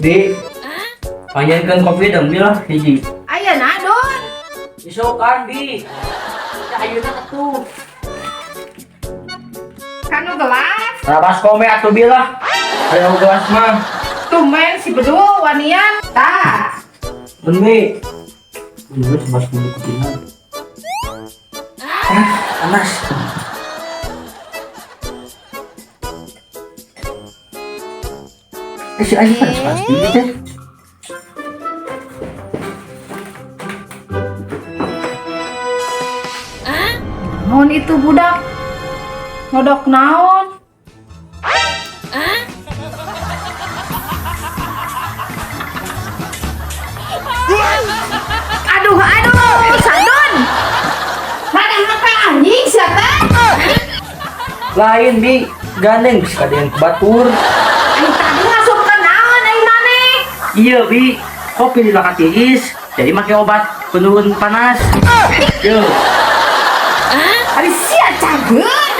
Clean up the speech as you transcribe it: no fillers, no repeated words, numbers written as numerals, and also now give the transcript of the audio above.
Di panggilkan kopi dong, Bi lah hiji. Ayeuna, Dun. Isokan, Bi. Ya ayeuna atuh. Kanu gelas. Rabas kome atuh, Bi lah. Ayo gelas mah. Tumben si Bedul wanian. Tah. Dun, Bi. Ini sebas dulu kopinya. Ah, panas. Eh, si Ayu panas panas dulu teh. Naon itu budak? Ngodok naon? Aduh, aduh, Sadun. Mana HP anjing sia teh? Lain, Bi. Gandeng bisa kadean ke batur. Aing tadi ngasupkeun naon aing maneh? Iya, Bi. Kopi di lakat tiis. Jadi make obat penurun panas. Yo. Ari sia cageun.